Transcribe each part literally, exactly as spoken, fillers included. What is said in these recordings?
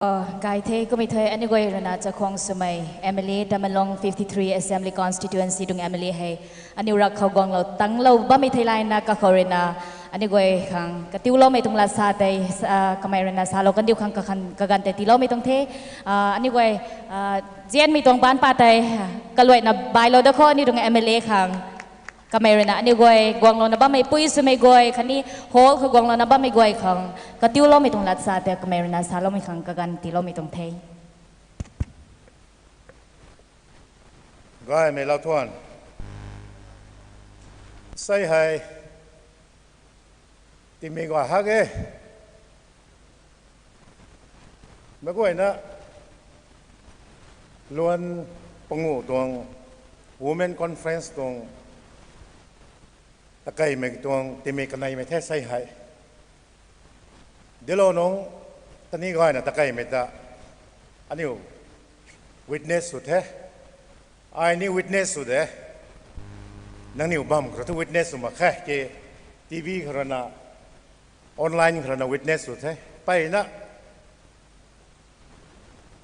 Gay the, kummei the, aniu guay ruina chakhwang swmei M L A, Tamenglong fifty three Assembly Constituency tuang M L A hei aniu rak khou guanglou tanglou bammei thei layna kakhou ruina aniu guay khang katiuloumei tuang lat sa tei kamei ruina salou kandiu khang kaganv tei tiiloumei tuang the. Aniu guay nzianmei tuang baanc pat tei kaluaina bailou da khou aniu tuang M L A khang kamei ruina aniu guay guanglouna bammei pui swmei guay khatni hall khou guanglouna bammei guay khang katiuloumei tuang lat sa tei kamei ruina saloumei khang kaganv tiiloumei tuang the. Gaymei lou thuan. Sei hei timei gay hak e. Meic guayna Luan Panguh tuang Women Conference tuang takeimei tuang timei kaneimei the sei hei. Dilou nungc tani gayna takeimei ta aniu witness sw the. Ai ni witness sw de. Nangniw bam khou rui thu witness sw mak khe ki, T V khou ruina, online khou ruina witness sw the. Mpeyna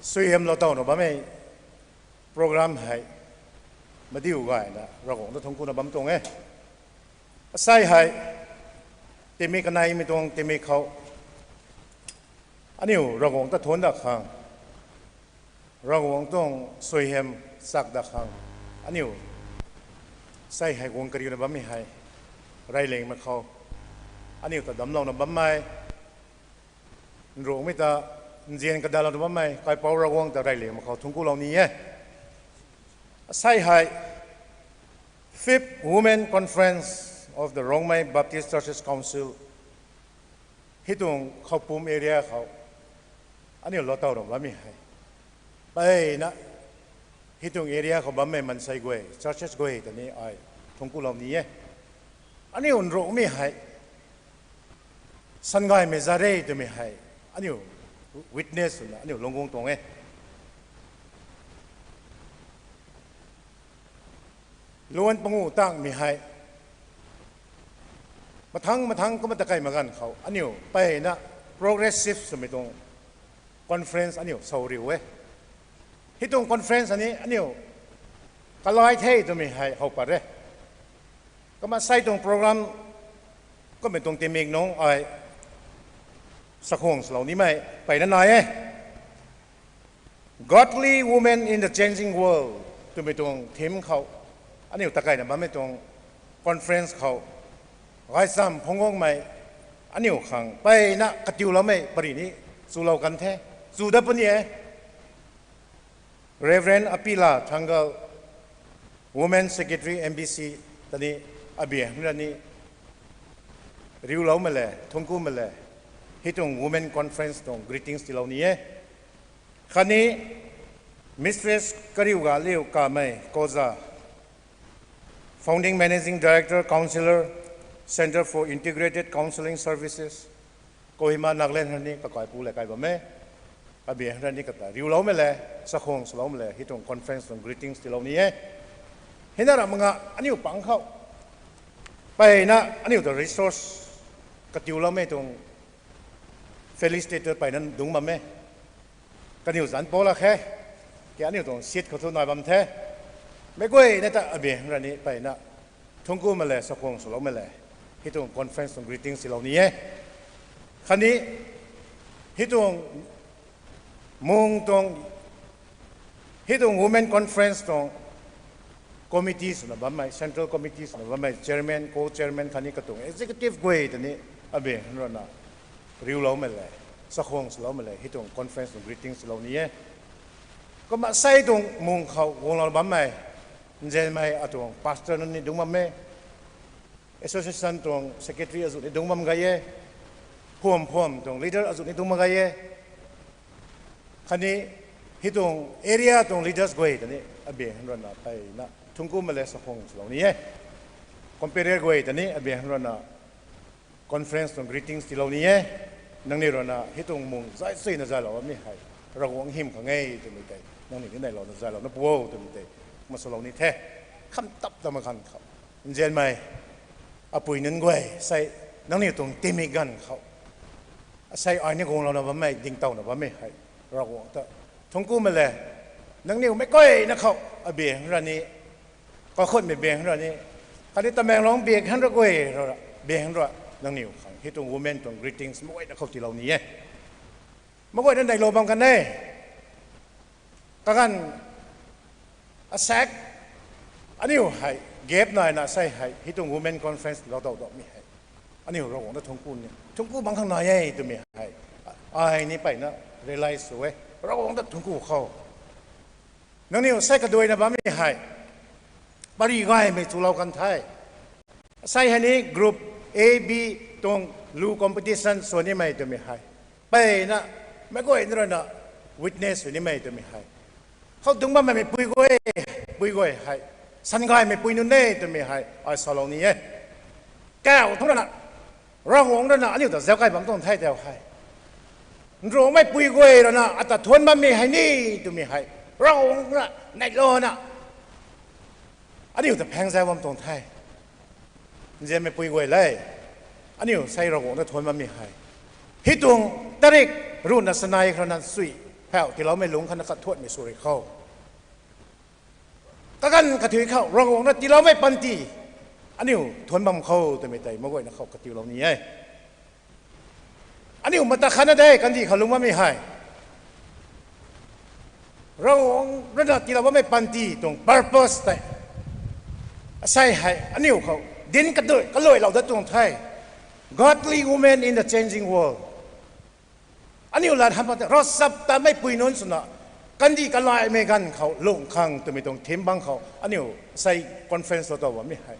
suaihiamlou tawna bammei program hei madiu gayna Ravguangc ta thuanc kuna bam tuang e. Asei hei timei kaneimei tuang timei khou aniu Ravguangc ta thuanc dat khang, Ravguangc tuang suaihiam chak dat khang, aniu sei hei guang kariuna bammei hei, reyliangmei khou aniu ta damclouna bammei, nruangmei ta nzian kadalouna bammei Kaipouc Ravguangc ta reyliangmei khou thuanc kulou ni e. Asei hei Fifth Women Conference of the Rongmei Baptist Churches Council, hei tuang Khoupum area khou aniu lou tawna bammei hei, mpeyna hei tuang area khou bammei maansei guay, churches guay ta ni ai thuanc kulou ni e. Aniu nruangmei hei sangaymei za re twmei hei aniu witness swna aniu lungc guang tuang e. Luan Panguh tangmei hei mathangc mathangc kumna takei mak ganv khou aniu mpeyna progressive swmei tuang conference aniu sa riu e. Hei tuang conference ni aniu kalai the twmei hei how pat e. Kumna sei tuang program kummei tuang timik nungc ai sakhwang swlou nimei mpeyna nai e. Godly Women in the Changing World twmei tuang theme khou aniu takeina bammei tuang conference khou gaychamv phungc guangmei aniu khang mpeyna katiuloumei pary ni chulou kan the, chu dat puni e. Reverend Apila Thangal, Women Secretary M B C ta ni, abia hna ni riuloumei le thuanc kumei le hei tuang Women Conference tuang greetings tiilou ni e. Khatni Mistress Kariuga Liu Kamei Koza, Founding Managing Director, Counsellor, Centre for Integrated Counselling Services, Kohima, Nagaland hei ni kakaipu le kai bam e. Abia hei ni kata riuloumei le, sakhwang swloumei le hei tuang conference tuang greetings tiilou ni e. Hei na ramh nga aniu pang khou mpeyna aniu ta resource katiuloumei tuang facilitator mpeyna dungc bam e. Kaniw zanc pau lak khe, ki aniu tuang seat khou thu nai bam the. Meic guayna ta abia hei ni mpeyna thuanc kumei le sakhwang swloumei le hei tuang conference tuang greetings tiilou ni e. Khatni hei tuang mung tuang, hei tuang Women Conference tuang committee swna bammei, Central Committee swna bammei chairman, co-chairman khatni katuang executive guay ta ni abia hei ruina riuloumei le, sakhwang swloumei le hei tuang conference tuang greetings tiilou ni e. Kumna sei tuang mung khou guanglou bammei nzianmei atuang pastor nunc ni dungc bam e. Association tuang secretary azuh ni dungc bam gay e. Phuam phuam tuang leader azuh ni dungc bam gay e. Khatni hei tuang area tuang leaders guay ta ni abia hei ruina mpeyna thuanc kumei le sakhwang swlou ni e. Compere guay ta ni abia hei ruina conference tuang greetings tiilou ni e. Nangniw ruina hei tuang mung zay suina zaylou bammei hei Ravguangc hym khang e twmei tei nangniw ni neilouna zaylouna pu o twmei tei maswlou ni the. Kham tap ta mak ganv khou nzianmei apui nunc guay, sei nangniw tuang timik ganv khou asei ai ni guanglouna bammei, dingtowna bammei hei Ravguangc ta thungc kumei le. Nangniw meic guayna khou, abiang ra ni, kakhunmei biang ra ni, khatni Tamenglong biang han ra guay ra, biang ra, nangniw khang hei tuang women tuang greetings meic guayna khou tiilou ni e. Meic guayna neilou bam kan e. Kaganv asaekc, aniu hei gap naina sei hei hei tuang women conference lou dau daumei hei, aniu Ravguangc ta thungc ku ni, thungc ku bang khang nai e twmei hei, ai ni mpeyna realize sw e. Ravguangc ta thungc ku khou, nangniw sei kaduaina bammei hei pary gaymei chulou kan the. Sei hei ni group A, B tuang lu competition sw nimei twmei hei, mpeyna meic guayna ruina witness sw nimei twmei hei, khou dungc bammei pui guay, pui guay hei san gaymei pui nunc e twmei hei ai salou ni e. Kauh thangc ruina, Ravguangc ruina aniu ta zauc kai bam tuang the tau hei, nruangmei pui guay ruina ata thuanc bammei hei ni twmei hei, Ravguangc ruina neihlouna aniu ta phaeng zauc bam tuang the. Nzianmei pui guay le, aniu sei Ravguangc ta thuanc bammei hei, hei tuang tarik ruhna sanei khou ruina sui phauh tiiloumei lungc khatna kathuanmei sw rui khou, kaganv kathui khou Ravguangc na tiiloumei panty aniu thuanc bam khou twmei tei meic guayna khou katiulou ni e. Aniu mata khatna de kandih khou lungc bammei hei, Ravguangc ruina tiilou bammei panty tuang purpose tei asei hei aniu khou dinc kaluailou dat tuang the. Godly women in the changing world. Aniu lat hamh pat tei ravchaptatmei pui nunc swna, kandih kalaimei ganv khou lungh khang twmei tuang theme bang khou aniu sei conference lou tow bammei hei,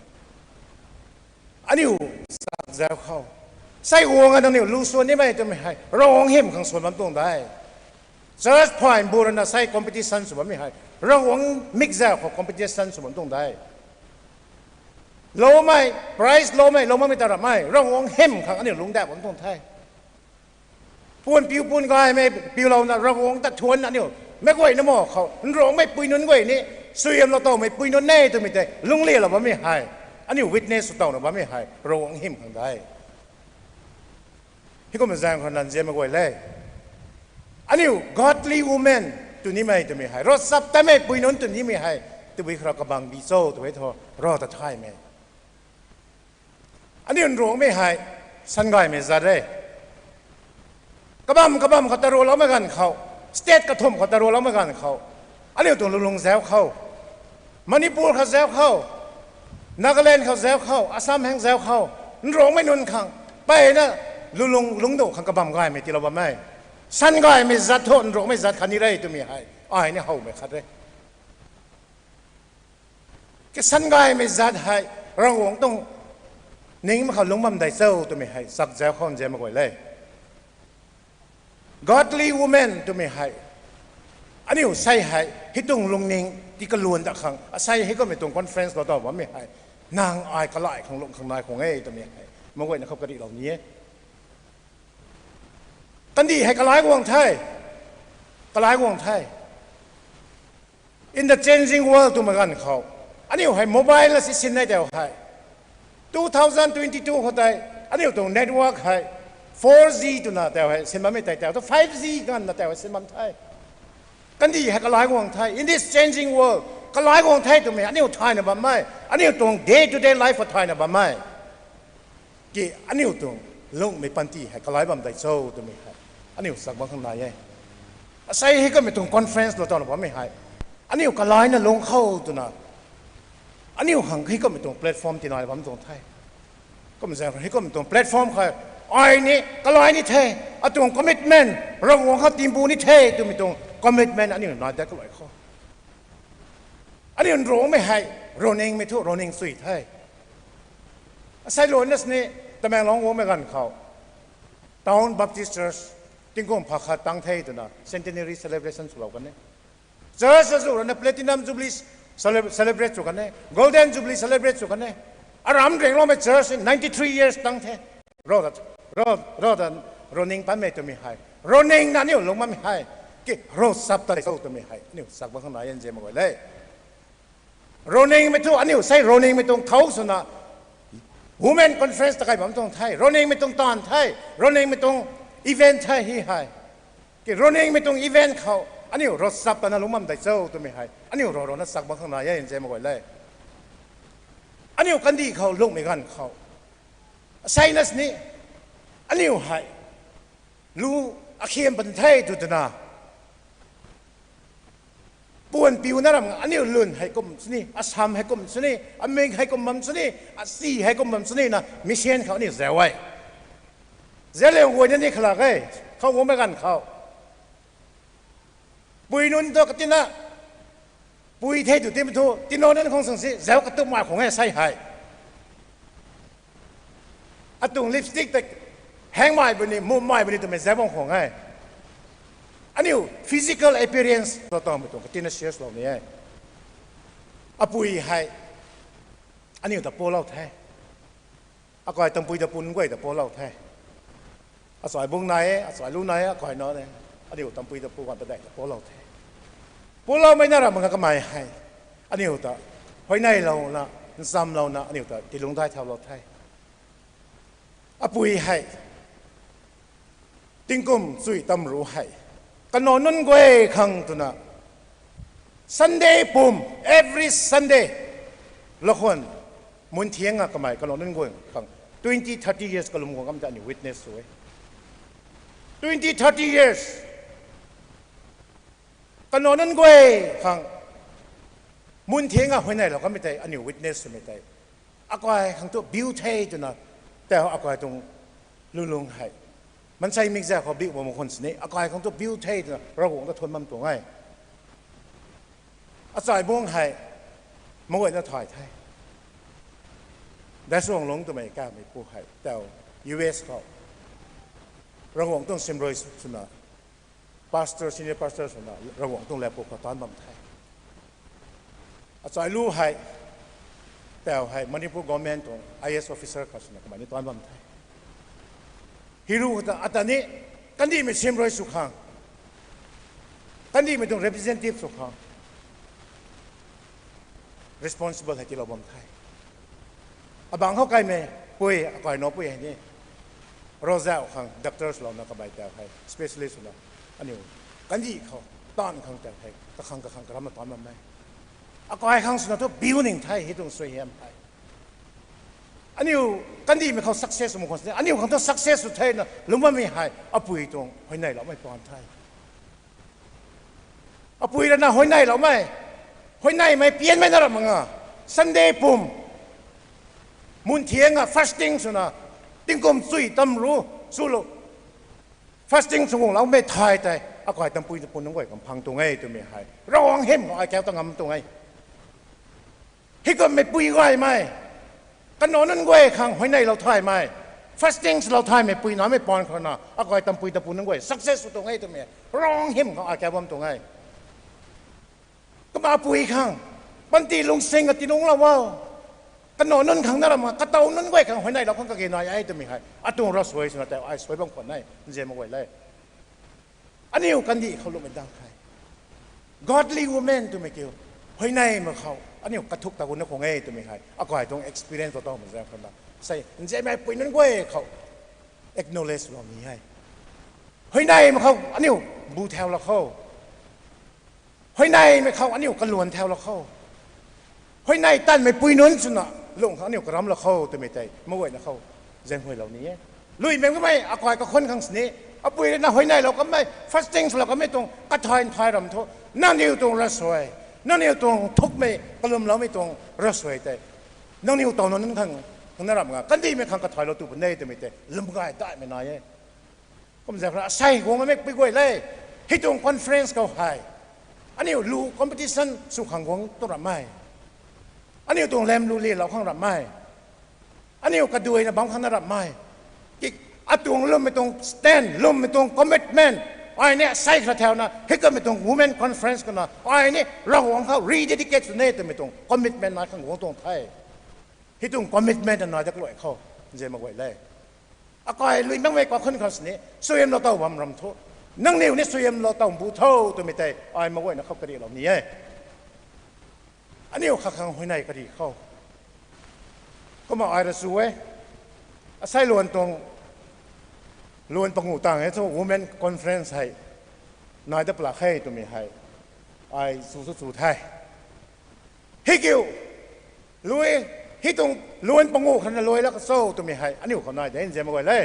aniu chak zauc khou, sei guang a nangniw lu swan nimei twmei hei Ravguangc hym khang swan bam tuang de. Church phay bu ruina sei competition sw bammei hei Ravguangc mikzauc khou competition sw bam tuang de. Loumei, prize loumei, lou makmei ta ramei Ravguangc hym khang aniu lungcdauh bam tuang the. Puan piu puan gaymei piulouna Ravguangc ta thuanc aniu meic guayna ma khou nruangmei pui nunc guay ni, suaihiamlou towmei pui nunc e twmei tei lungclialou bammei hei, aniu witness sw towna bammei hei Ravguangc hym khang de. Hei kumna zaeng khou nzianmei guay le, aniu godly women tw nimei twmei hei, ravchaptatmei pui nunc tw nimei hei tabui khou rui kabang bi cho tw e thu, Rav ta thaymei, aniu nruangmei hei san gaymei zat e. Kabam kabam khou ta rualoumei ganv khou, state kathumh khou ta rualoumei ganv khou, aniu tuang lulung zauc khou, Manipur khou zauc khou, Nagaland khou zauc khou, Assam hang zauc khou, nruangmei nunc khang mpeyna lulung lungcdauh khang kabam gaymei tiilou bam e. San gaymei zat thu nruangmei zat khatni re twmei hei ai ni howmei khat e. Kasan gaymei zat hei Ravguangc tuang ningmei khou lungc bam dei cho twmei hei chak zauc khou nzianmei guay le. Godly women twmei hei, aniu sei hei hei tuang lungning tii kaluan dat khang asei hei kummei tuang conference lou tow bammei hei, nang ai kalai khang lungh khang nai khang e twmei hei meic guayna khou karihlou ni e. Kandih hei kalai guang the, kalai guang the. In the changing world twmei ganv khou, aniu hei mobile na si sin nei tau hei, two thousand twenty two khou tei aniu tuang network hei four G twna tau hei sin bammei tei tau thu five G ganvna tau hei sin bam the. Kandih hei kalai guang the, in this changing world kalai guang the twmei aniu thayna bammei, aniu tuang day to day life khou thayna bammei ki aniu tuang lungcmei panty hei kalai bam dei cho twmei hei aniu chak bam khang nai e. Asei hei kummei tuang conference lou towna bammei hei, aniu kalaina lungc khou twna aniu khang hei kummei tuang platform tii nai bam tuang the. Kum zaeng hei kummei tuang platform khou ai ni kalai ni the, atuang commitment Ravguangc khou timbu ni the twmei tuang commitment aniu nai dat kalai khou, aniu nruangmei hei Rav ningmei thu Rav ning sui the. Asei luan na sini Tamenglong guangmei ganv khou Town Baptist Church tingkum pha khat tang the twna centenary celebration swlou kan e. Church azu rui na Platinum Jubilee cele- celebrate sw kan e, Golden Jubilee celebrate sw kan e. Aram ringloumei church ninety three years tang the. Rav ta, Rav ta Rav ning patmei twmei hei, Rav ningna aniu lungc bammei hei ki Rav chap ta cho twmei hei aniu chak bam khang nai e nzianmei guay le. Rav ningmei thu aniu sei Rav ningmei tuang thau swna women conference ta kai bam tuang the, Rav ningmei tuang taanv the, Rav ningmei tuang event the hei hei. Ki running mei tuang event khou aniu ravchap tana lungc bam dei cho twmei hei aniu rau rana chak bam khang nai e nzianmei guay le. Aniu kandih khou lungmei ganv khou, asei na sini aniu hei lu akhiam pan the tw twna puan piuna ram aniu lun hei kum sini, asam hei kum sini, aming hei kum bam sini, asi hei kum bam sini na mission khou aniu zau e. Zaliang guay na ni khalak e, khou guangmei ganv khou pui nunc tu katina pui the tw timei thu tino nunc khang sang si zau katup mai khang e sei hei. Atuang lipstick ta heng mai buni, mum mai buni twmei zau bam khang e. Aniu physical appearance lou tawmei tuang katina serious lou ni e. Apui hei aniu ta pulou the. Akai tampui ta pun guay ta pulou the. Achai bung nai e, achai lu nai e, akai na e. Aniu tampui ta pu ganv padeih ta pulou the. Puloumei na ram nga kamei hei aniu ta huayneylouna, nchamlouna aniu ta tiilungc dai thaulou the. Apui hei tingkum chui tam ru hei kanac nunc guay khang twna Sunday pum, every Sunday, lakhwan mun thiang a kamei kanac nunc guay khang twenty thirty years kalum guang kam ta aniu witness sw e. Twenty thirty years kanac nunc guay khang mun thiang a huayneylou kamei tei aniu witness swmei tei akai khang thu biu the twna tau akai tuang lulung hei mansei mikzat khou biu bam khwan sini akai khang thu biu the twna Ravguangc ta thuan bam tuang e. Achai bung hei maguayna thay the. Daisuanglung twmei kameipu hei tau U S khou Ravguangc tuang simrui swna pastor, senior pastor swna Ravguangc tuang latpu khou taanc bam the. Achai lu hei tau hei Manipur government tuang I A S officer khat swna kamei ni taanc bam the. Hiru ta ata ni kandihmei simrui sw khang, kandihmei tuang representative sw khang responsible hei tiilou bam the. Abang khou kaimei pui, akai nac pui hei ni ravzauh khang doctors louna kamei tau hei specialist swna aniu kandih khou taanv khang tau hei kakhang kakhang karamna taanc bam e. Akai khang swna thu biu ning the hei tuang suaihiam hei. Aniu kandihmei khou success sw mak khwan sini aniu khang thu success sw thena lungc bammei hei apui tuang huayneyloumei paan the. Apui rana huayneyloumei, huayneymei pianmei na ram nga Sunday pum mun thiang a fasting swna tingkum chui tam ru swlou fasting sw guangloumei thay tei akai tampui ta pun nunc guay khang phang tuang e twmei hei Ravguangc hym khou ai kau ta ngam tuang e. Hei kummei pui gaymei, kanac nunc guay khang huayneylou thaymei, fasting swlou thaymei pui namei paan khou na akai tampui ta pun nunc guay success sw tuang e twmei Ravguangc hym khou ai kau bam tuang e. Kumna pui khang panty lungsing a tiilungclou o, kanac nunc khang na ram nga katow nunc guay khang huayneylou khang kage nai e twmei hei atuang ravsuai swna tau ai suai bam khwan e nzianmei guay le. Aniu kandih khou lungmei dang the. Godly woman twmei kiu, huayneymei khou aniu kathuk ta guna khwan e twmei hei akai tuang experience khou tawmei zaeng khou na sei nzianmei pui nunc guay khou acknowledge lou ni e. Huayneymei khou aniu bu thaulou khou, huayneymei khou aniu kaluan thaulou khou, huayney tanmei pui nunc swna lung khang aniu karamlou khou twmei tei maguayna khou zaenghuaylou ni e. Luimei kamei akai kakhun khang sini, apui rana huayneylou kamei fasting swlou kamei tuang kathay nthay ram thu nangniw tuang ravsuai, nangniw tuang thukmei kalumloumei tuang ravsuai tei nangniw taw nunc khang na ram nga kandihmei khang kathaylou tu puni e twmei tei lwm gay daihmei nai e. Kumzaeng khou asei guang mei pui guay le, hei tuang conference khou hei aniu lu competition sw khang guang tu ram e. Aniu tuang lam lu lilou khang ram e. Aniu kaduaina bam khang na ram e. Ki atuang lwmmei tuang stand, lwmmei tuang commitment, ai ni asei kha thauna hei kummei tuang women conference khou na ai ni Ravguangc khou rededicate sw ni e twmei tuang commitment nai khang guang tuang the. Hei tuang commitment nai dak luai khou nzianmei guay le, akai lui makmei kakhun khang sini suaihiamlou taw bam ram thu, nangniw ni suaihiamlou taw bu tho twmei tei ai maguayna khou karihlou ni e. Aniu kha khang huayney kari khou kumna ai ra chu e. Asei luan tuang luan panguh tang e thu women conference hei nai dat pla khe twmei hei ai chu chu chu the. Hei kiu, lui, hei tuang luan panguh khatna lui la ka cho twmei hei aniu khou nai de nzian mak guay le.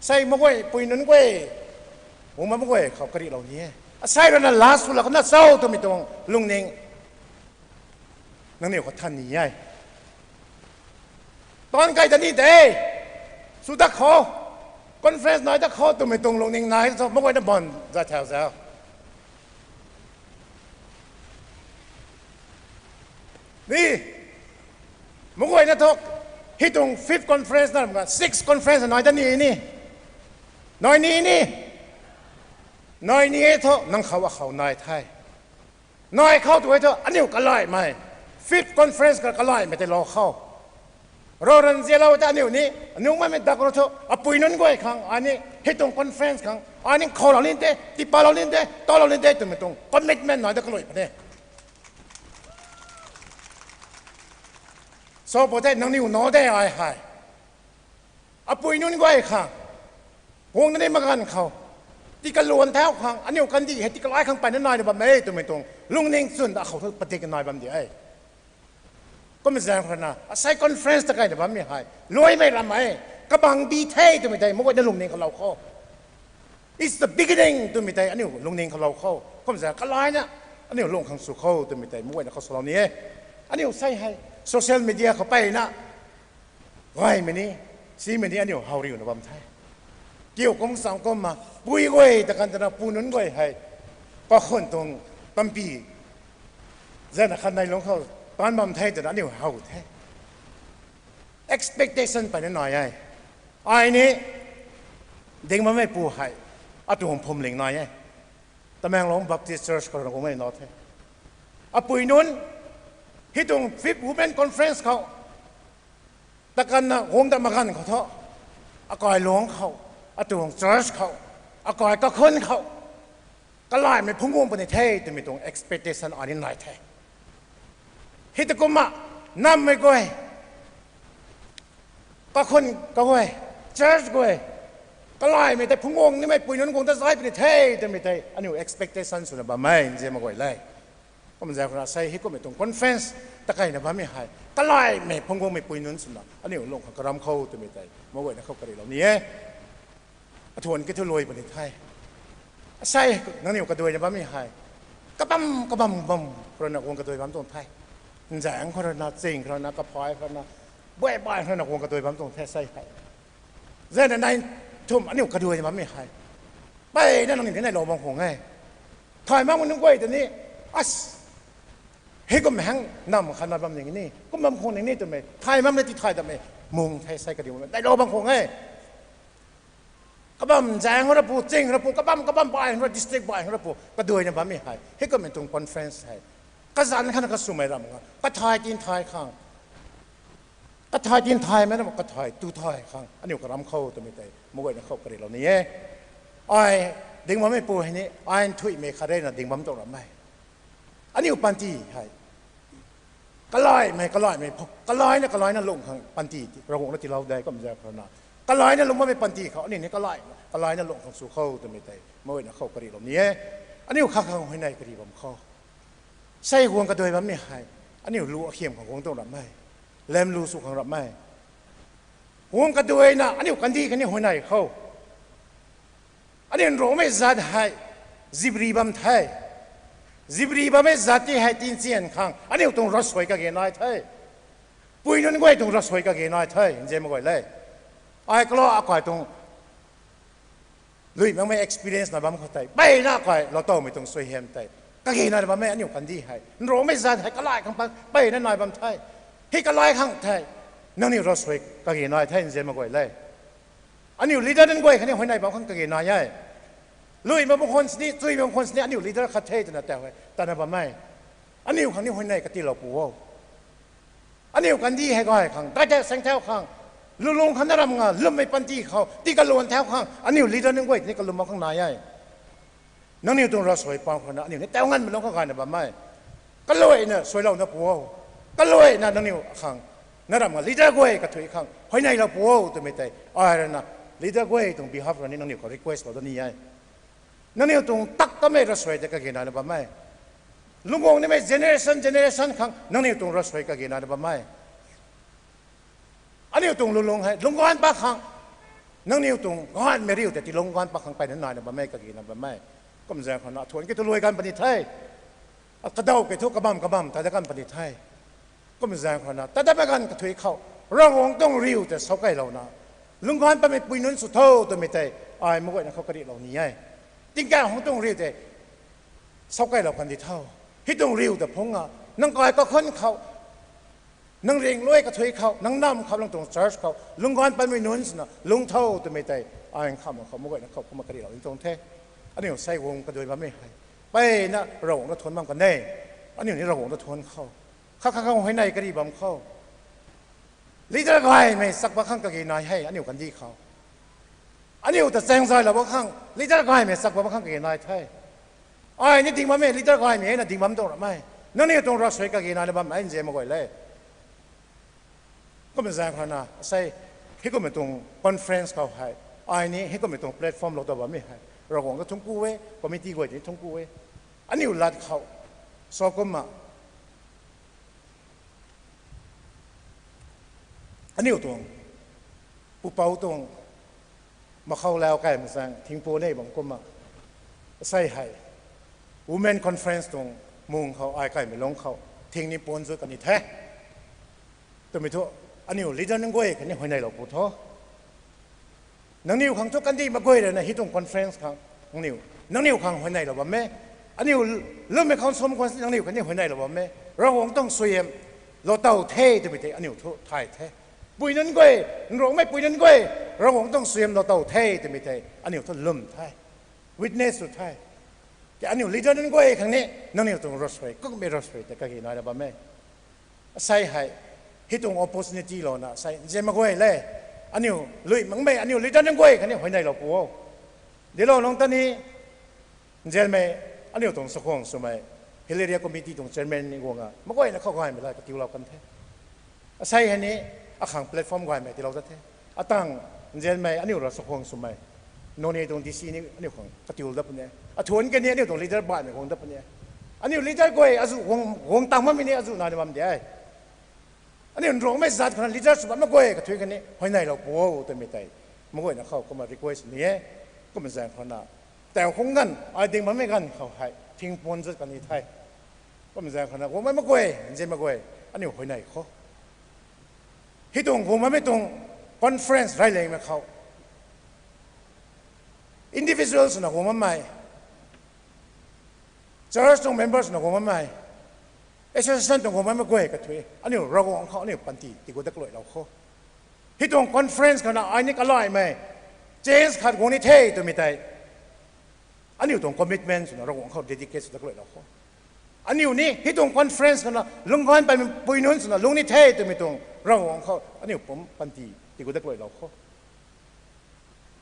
Sei mak guay pui nunc guay, umma mak guay khou karihlou ni e. Asei ruina last sw la kana cho twmei tuang lungning nangniw khou than ni e. Taanv kai ta ni de, sw dat khou, conference nai dat khou twmei tuang lungning nai cho mak guayna ban za thau zau ni. Mak guayna thu, hei tuang fifth conference na ram ka sixth conference nai dat ni ni, nai ni ni, nai ni e thu nang khou akhou nai the. Nai khou tu e thu aniu kalaimei fifth conference ka kalaimei tei lou khou, rou ran zialou ta aniu ni, aniu mamei dak rou thu apui nunc guay khang ai ni hei tuang conference khang ai ni khoulou ni de, tipalou ni de, talou ni de twmei tuang commitment nai dat kalui puni. Sa pw the nangniw na de ai hei. Apui nunc guay khang, guang na ni maganv khou, tii kaluan thau khang, aniu kandih hei tii kalai khang peyna naina bam e twmei tuang lungning chwn ta akhou thu padik nai bam di e. Kum zaeng khou rana asei conference ta kaina bammei hei luaimei ram e, kabang di the twmei tei mak guayna lungning kalou khou, it's the beginning twmei tei aniu lungning kalou khou kum zaeng kalaina aniu lung khang sw khou twmei tei mak guayna khou swlou ni e. Aniu sei hei social media khou peyna gaymei ni, simei ni aniu how riuna bam the. Kiu kum chang kumna pui guay ta kan tana pu nunc guay hei kakhun tuang tampy zana khat nei lungc khou taanc bam the twna aniu how the. Expectation peyna nai e. Ai ni ding bammeipu hei atuang phwamling nai e. Tamenglong Baptist Church khou rana guangmei na the. Apui nunc, hei tuang fifth women conference khou, ta kanna guang ta maganv khou thu, akai lungc khou, atuang church khou, akai kakhun khou kalaimei phungc guang puni the twmei tuang expectation ai ni nai the. Hei ta kumna nammei guay, kakhun kaguay, church guay, kalaimei tei phungc guang nimei pui nunc guang ta zay puni the twmei tei aniu expectation swna bam e nzian mak guay le. Kum zaeng khou rana sei hei kummei tuang conference ta kaina bammei hei kalaimei phungc guangmei pui nunc swna aniu lung khang karam khou twmei tei mak guayna khou karihlou ni e. Athuan ki thu luai puni the. Asei nangniw kaduaina bammei hei kabam kabam bam khou rana guang kaduai bam tuang the. Nzaeng khou rana, ching khou rana, kaphay khou rana, buai bai khou rana guang kaduai bam tuang the sei hei. Zana nai thumh aniu kaduaina bammei hei, mpeyna nangniw ni nailou bam khang e. Thay makmei nunc guay ta ni, as, hei kum hang nam khat nai bam ning ni, kum bam khang ning ni twmei thay makmei tithay datmei mung the sei kadi nailou bam khang e. Kabam zaeng rapu, ching rapu, kabam kabam bai ra, district bai rapu kaduaina bammei hei hei kummei tuang conference hei kazanc khatna kaswmei ram nga kathay tinthay khang, kathay tinthaymei na kathay tuthay khang aniu karam khou twmei tei mak guayna khou karihlou ni e. Ai ding bammeipu hei ni ai nthuihmei khat reyna ding bam tuang ram e. Aniu panty hei kalaimei kalaimei phu- kalaina kalaina lung khang panty Ravguangc na tiilou de kum zaeng khou rana, kalaina lung bammei panty khou aniu ni kalai kalaina lung khang sw khou twmei tei mak guayna khou karihlou ni e. Aniu kha khang huayney kari bam khou, sei guang kaduai bammei hei aniu lu akhiam khang guang tuang ram e, lam lu sw khang ram e. Guang kaduaina aniu kandih khatni huayney khou, aniu nrumei zat hei zipri bam the. Zipri bammei zat ti hei tinchian khang aniu tuang ravsuai kage nai the. Pui nunc guay tuang ravsuai kage nai the nzian mak guay le. Ai kala akai tuang lui makmei experience na bam khou tei mpeyna akai loutowmei tuang suaihiam tei kage nai bammei aniu kandih hei nrumei zat hei kalai khang pa- mpeyna nai bam the. Hei kalai khang the, nangniw ravsuai kage nai the nzian mak guay le. Aniu leader nunc guay khatni huayney bam khang kage nai e. Lui mak bam khwan sini, chui mak bam khwan sini aniu leader khat the twna tau e tana bam e. Aniu khang ni huayney katiilou pu o. Aniu kandih hei gay khang, daidat saengthau khang, lulung khatna ram nga lwmmei panty khou tii kaluan thau khang aniu leader nunc guay ni kalum bam khang nai e. Nangniw tuang ravsuai pang khou na aniu ni tau nganvmei lung khou gayna bam e. Kaluaina suailouna pu o. Kaluaina nangniw khang, na ram nga leader guay kathuic khang huayneylou pu o twmei tei ai rui na leader guay tuang behalf rui ni nangniw khou request lou da ni e. Nangniw tuang tak kamei ravsuai tei kage naina bam e. Lungc guang nimei generation, generation khang nangniw tuang ravsuai kage naina bam e. Aniu tuang lulung hei, lungc ganv pakhang, nangniw tuang ganvmei riu tei tii lungc ganv pakhang peyna naina bam e, kage na bam e. Kum zaeng khou na, thuanc ki tu luai ganv puni the. Kadaw kei thu kabam kabam, tat dat ganv puni the. Kum zaeng khou na, tat datmei ganv kathuic khou, Ravguangc tuang riu tei sawkeilouna, lungc ganv pammei pui nunc sw tho twmei tei, ai maguayna khou karihlou ni e. Tingkauh hungc tuang riu tei, sawkeilou kan di tho. Hei tuang riu ta phungc a, nang kai kakhun khou, nang ring luai kathuic khou, nang nam khou, nang tuang church khou, lungc ganv pammei nunc swna, lungc tho twmei tei, ai nkham khou, maguayna khou, kumna karihlou ni tuang the. Aniu sei guang kaduai bammei hei, peyna Ravguangc ta thuanc bam kan e. Aniu ni Ravguangc ta thuanc khou, kha kha khang huayney kari bam khou, leader gaymei chak bam khang kage nai hei, aniu kandih khou. Aniu ta chaeng zaylou bam khang, leader gaymei chak bam khang kage nai the. Ai ni ding bammei, leader gaymei na ding bam tuang ramei. Nangniw tuang ravsuai kage naina bam e, nzianmei guay le. Kum zaeng khou na, sei, heikummei tuang conference khou hei, ai ni heikummei tuang platform lou ta bammei hei, Ravguangc ta thuanc ku e, committee guay ni thuanc ku e. Aniu lat khou, sa kumna, aniu tuang, pupouc tuang, makhou lau kaimei zaeng thingpu nei bam kumna, sei hei, women conference tuang mung khou ai kaimei lungc khou, thing ni puan zut kan ni the. Twmei thu, aniu leader nunc guay khatni huayneylou pu tho. Nangniw khang thu kandih mak guay rui na hei tuang conference khang, nangniw, nangniw khang huayneylou bam e. Aniu lwmmei khang sum khwan nangniw khatni huayneylou bam e. Ravguangc tuang suaihiam lou tow the twmei tei aniu thu thay the. Pui nunc guay, nruangmei pui nunc guay, Ravguangc tuang suaihiam lou tow the twmei tei aniu thu lwm the. Witness sw the. Tei aniu leader nunc guay khang ni, nangniw tuang ravsuai, kummei ravsuai tei kage naina bam e. Sei hei, hei tuang opportunity louna sei, nzianmei guay le, aniu, lui makmei, aniu leader nunc guay khatni huayneylou pu o. Dilou nungc ta ni, nzianmei, aniu tuang sakhwang swmei, Hill Area Committee tuang chairman ni guang a, maguayna khou gaymei la katiulou kan the. Asei hei ni, akhang platform gaymei tiilou dat the. Atang, nzianmei, aniu rui sakhwang swmei, Noney tuang D C ni aniu khang katiulou dat puni e. Athuanc kani aniu tuang leader baihmei guang dat puni e. Aniu leader guay, azuh guang, guang tang bammei ni azuh naina bam de. Aniu nruangmei zat khou na leader sw bammei guay kathuic khatni huayneylou pu o twmei tei, maguayna khou kumna request ni e. Kumna zaeng khou na, tau khung ganv, ai ding bammei ganv khou hei thing puan zut kan ni the. Kumna zaeng khou na, guangmei mak guay, nzianmei guay, aniu huayney khou, hei tuang guang bammei tuang conference rey lengmei khou, individuals swna guang bammei, church tuang members swna guang bammei, association tuang guang bammei guay kathuic, aniu Ravguangc khou aniu panty tiigut dat kaluailou khou, hei tuang conference khou na ai ni kalaymei, change khat guang ni the twmei tei, aniu tuang commitment swna Ravguangc khou dedicate sw dat kaluailou khou, aniu ni hei tuang conference khou na lungc ganv pammei pui nunc swna lungc ni the twmei tuang Ravguangc khou aniu pum panty tiigut dat kaluailou khou,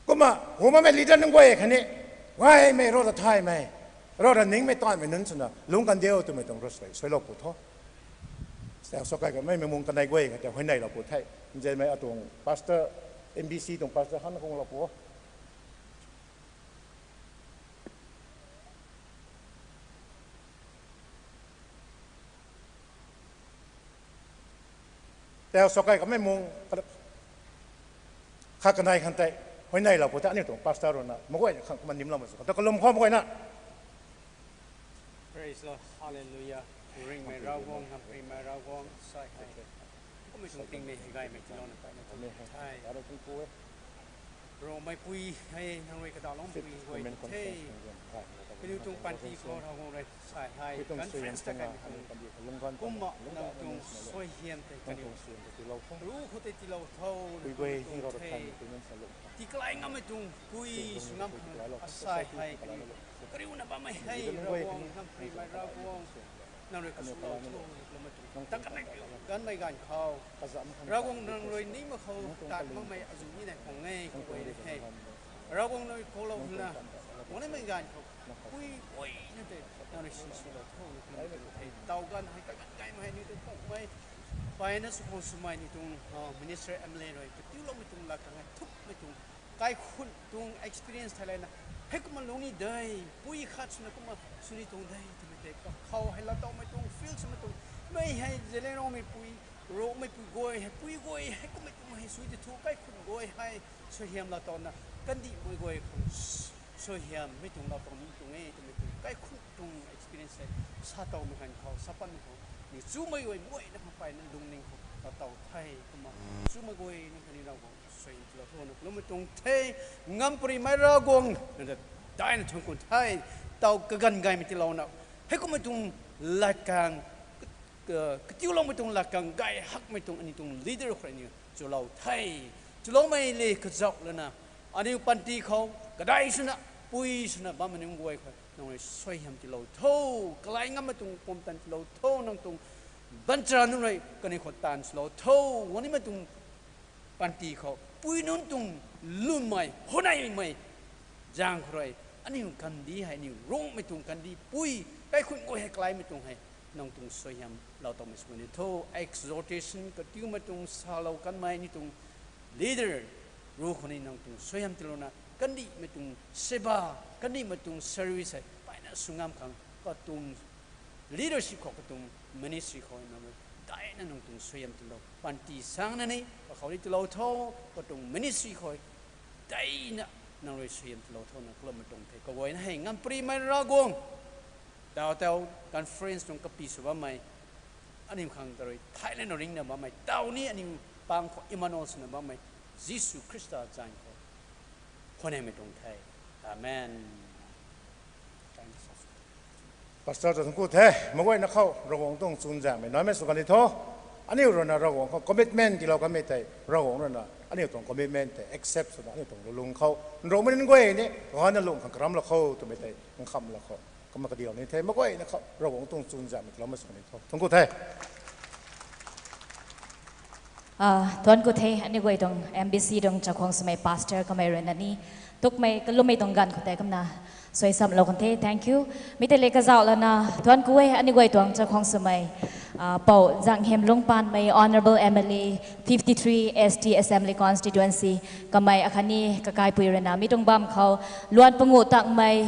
kumna guang bammei leader nunc guay khatni, gaymei, rav ta thaymei, rav ta ningmei taanvmei nunc swna lungc kan diu twmei tuang ravsuai suailou pu tho. Tau sa kai kamei mei mung kanei guay khat tei huayneylou pu the. Nzianmei atuang pastor, M B C tuang pastor han khang lou pu o. Tau sa kai kamei mung, khat kanei khang tei huayneylou pu the, aniu tuang pastor rui na maguayna khang kumna nimloumei sw khou ta kalum khou maguayna. Praise Lord, Hallelujah. Ringhmei Ravguangc, ngamparymei Ravguangc, sai hei, kummei tuang tingmei gaymei tiilouna peyna tuang the. Ruangmeipui hei nang rui kadaloupui guay the. Kaniw tuang panty khou Ravguangc rui sai hei conference ta kaimei tuang kumna nang tuang suaihiam tei kaniw ru khou tei tiilou tho, nang tuang the. Tii kalai ngammei tuang pui sw ngam khang asai hei kaniw kariuna bammei hei Ravguangc, ngamparymei Ravguangc, nang rui kaswlou tho, nang tuang ta kanei piu ganmei ganv khou, Ravguangc nang rui ni mak khou tat makmei azuh ni nai khang e, kaguay rui the. Ravguangc nang rui koulou na, guang nimei ganv khou, pui guayna tei nang rui sinswlou tho, nang tuang the. Taw ganv hei kaganv gaymei hei ni tei kumhmei, peyna sw khang swmei ni tuang, minister M L A rui katiuloumei tuang lat khang e, thukmei tuang, kaikhun tuang experience thei lana Heikumna lungc ni de, pui khat swna kumna sw ni tuang de twmei tei kakhou hei laatowmei tuang field swmei tuang, mei hei Zeliangrongmei pui, Rongmeipui guay hei pui guay hei kummei tuang hei sw ti thu kaikhunc guay hei suaihiam laatowna kandihmei guay khang suaihiammei tuang laatow ni tuang e twmei tuang kaikhunc tuang experience hei sa towmei ganv khou, sa patmei khou, ni chumei guay muayna khang payna lungning khou laatow the. Kumna chumei guay nunc khatni Ravguangc suaihiam tiilou tho na kalummei tuang the. Ngamparymei Ravguangc nang ta daina thuanc ku the. Taw kaganv gaymei tiilouna, heikummei tuang latkaeng, katiuloumei tuang latkaeng gay hakmei tuang aniu tuang leader khou aniu chulou the. Chuloumei le kazauh lana, aniu panty khou kadai swna, pui swna bammei nunc guay khou nang rui suaihiam tiilou tho. Kalai ngammei tuang pumtan tiilou tho, nang tuang banchara nunc rui kaniw khou taanv swlou tho. Guangnimei tuang panty khou pui nunc tuang lwmmei, huayneymei zaeng khou rui aniu kandih hei, aniu Rongmei tuang kandih pui, kaikhunc guay hei kalaimei tuang hei nang tuang suaihiam laatowmei sw ni tho. Exhortation katiumei tuang salou kanmei ni tuang leader ru khou ni nang tuang suaihiam tiilouna, kandihmei tuang seva, kandihmei tuang service hei payna sw ngam khang katuang leadership khou, katuang ministry khou nang rui daina nang tuang suaihiam tiilou, panty sangna ni kakhou ni tiilou tho, katuang ministry khou daina nang rui suaihiam tiilou tho na kalummei tuang the. Kaguayna hei Ngamparymei Ravguangc, taw taw conference tuang kapy sw bammei, aniu khang ta rui thayna ringna bammei taw ni aniu pang khou Emmanuel swna bammei Jisu Khrista zanc khou huayneymei tuang the. Amen. Pastor ta thuanc ku the. Maguayna khou Ravguangc tuang chuzaenghmei naimei sw kan ni tho. Aniu ruina Ravguangc khou commitment tiilou kanmei tei, Ravguangc ruina aniu tuang commitment tei accept swna aniu tuang lulung khou nrumei nunc guay ni gana lung khang karamlou khou twmei tei nkhamlou khou kumna kadiu ni the. Maguayna khou Ravguangc tuang chuzaenghmei tiiloumei sw kan ni tho. Thuanc ku the. Thuanc ku the, aniu guay tuang M B C tuang chakhwang swmei pastor kamei ruina ni tukmei kalummei tuang ganv khou tei kumna suaisamlou kan the. Thank you. Mi tei le kazauh lana thuanc ku e, aniu guay tuang chakhwang swmei Pou Zanghemlung Panmei, Honourable M L A, fifty-three S T Assembly Constituency, kamei akhatni kakaipui ruina mi tuang bam khou luan panguh takmei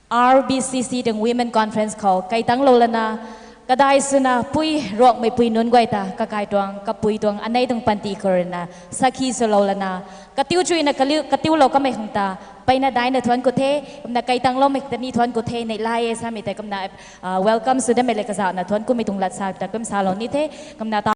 R B C C tuang Women Conference khou kaitangclou lana, kadai swna pui Rongmeipui nunc guay ta kakai tuang, kapui tuang, anei tuang panty khou ruina sakhi swlou lana, katiu chuina kaliu katiulou kamei khang ta peyna daina thuanc ku the. Kumna kaitangcloumei ta ni thuanc ku the, neih lai e samei tei kumna welcome sw damei le kazauhna thuanc kumei tuang lat sa ta kum salou ni the. Kumna ta